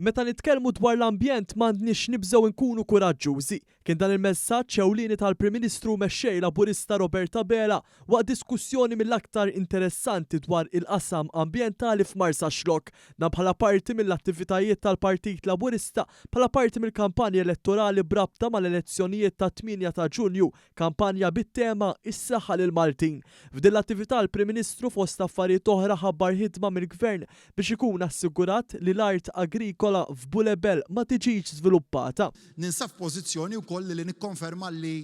Meta nitkellmu dwar l-ambjent m'għandniex nibżgħu nkunu kuraġġużi. Kien dan il-messaġġ ewlieni tal-Prim Ministru u Mexxej Laburista Robert Abela waqt diskussjoni mill-aktar interessanti dwar il-qasam ambjentali f'Marsaxlokk. Dan bħala parti mill-attivitajiet tal-Partit Laburista bħala parti mill-kampanja elettorali b'rabta mal-elezzjonijiet tat-8 ta' Ġunju, kampanja bit-tema 'Is-Saħħa lill-Maltin'. F'din l-attività l-Prim Ministru fost affarijiet oħra ħabbar ħidma mill-Gvern biex ikun assigurat li l-art agrikola f'Bulebel ma tiġix żviluppata. Ninsab f'pożizzjoni wkoll li nikkonferma li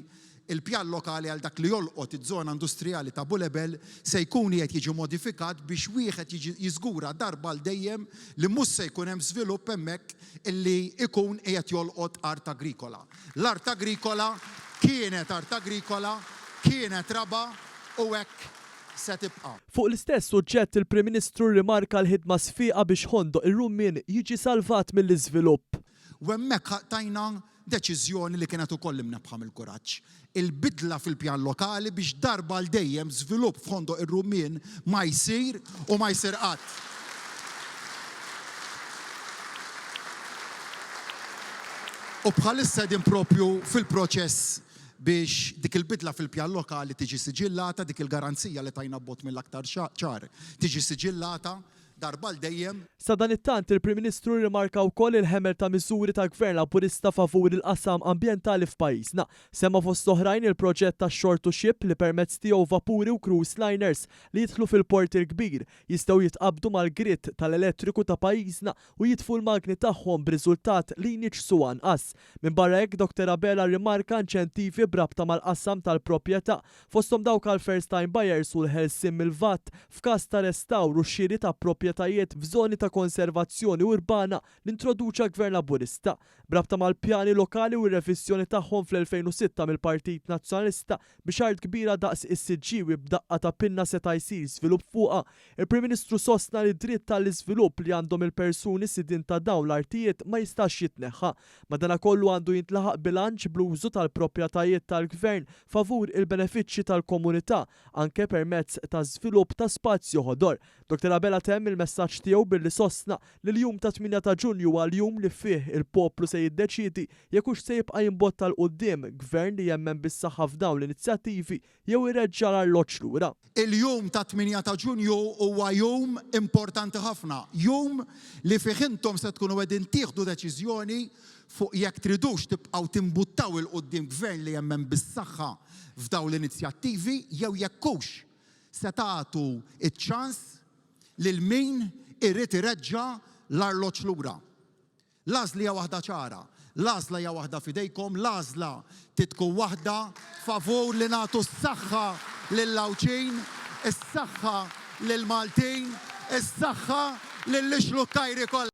l-pjan lokali għal dak li jolqot iż-żona industrijali ta' Bulebel se jkun qiegħed jiġi modifikat biex wieħed jiġi jiżgura darba għal dejjem li mhux se jkun hemm żvilupp hemmhekk li jkun qiegħed jolqot art agrikola. L-art agrikola kienet art agrikola, kienet raba' u hekk se tibqa'. Fuq l-istess suġġett il-Prim Ministru rrimarka l-ħidma sfiqa biex Ħondoq ir-Rummien jiġi salvat mill-iżvilupp. U hemmhekk tajna deċiżjoni li kienet ukoll imnebbħa mill-kuraġġ. Il-bidla fil-pjan lokali biex darba għal dejjem żvilupp f'Ħondoq ir-Rummien ma jsir u ma jsir qatt. U bħalissa qegħdin proprju fil-proċess biex dik il-bidla fil-pjan lokali tiġi siġillata, dik il-garanzija li tajna b'mod mill-aktar ċar tiġi siġillata darba għal dejjem. Sadanittant, il-Prim Ministru rrimarka wkoll il-ħemel ta' miżuri tal-Gvern Laburista favur il-qasam ambjentali f'pajjiżna. Semma fost oħrajn il-proġett tax-shore to ship li permezz tiegħu vapuri u cruise liners li jidħlu fil-Port il-Kbir jistgħu jitqabbdu mal-grid tal-elettriku ta' pajjiżna u jitfu l-magni tagħhom b'riżultat li jniġġsu anqas. Minbarra hekk, Doctor Abela rrimarka inċentivi b'rabta mal-qasam tal-proprjetà, fosthom dawk għal first time buyers u l-ħelsien mill-VAT f'każ ta' restawr u xiri ta' proprjetajiet f'żoni ta' konservazzjoni urbana li introduċa Gvern Laburista. B'rabta mal-pjani lokali u r-reviżjoni tagħhom fl-2006 mill-Partit Nazzjonalista biex art kbira daqs is-Siġġiewi b'daqqa ta' pinna seta' jsir żvilupp fuqha, il-Prim Ministru sostna li d-dritt għall-iżvilupp li għandhom il-persuni sidien ta' dawn l-artijiet ma jistax jitneħħa. Madanakollu għandu jintlaħaq bilanċ bl-użu tal-proprjetajiet tal-Gvern favur il-benefiċċji tal-komunità, anke permezz ta' żvilupp ta' spazju ħodor. Dottor Abela temm il-messaġġ tiegħu billi sostna li l-jum tat-8 ta' Ġunju huwa l-jum li fih il-poplu se jiddeċiedi jekk hux se jibqa' jimbotta 'l quddiem Gvern li jemmen bis-saħħa f'dawn l-inizjattivi jew ireġġa' l-arloġġ lura. Il-jum tat-8 ta' Ġunju huwa jum importanti ħafna, jum li fih intom se tkunu qegħdin tieħdu deċiżjoni fuq jekk tridux tibqgħu timbuttaw 'il quddiem Gvern li jemmen bis-saħħa f'dawn l-inizjattivi jew jekk hux se tagħtu ċ-ċans lil min irid ireġġa' l-arloġġ lura. L-għażla hija waħda ċara. L-għażla hija waħda f'idejkom, l-għażla trid tkun waħda favur li nagħtu s-saħħa lill-Għawdxin, is-saħħa lill-Maltin, is-saħħa lill-Ixluttajri kollha.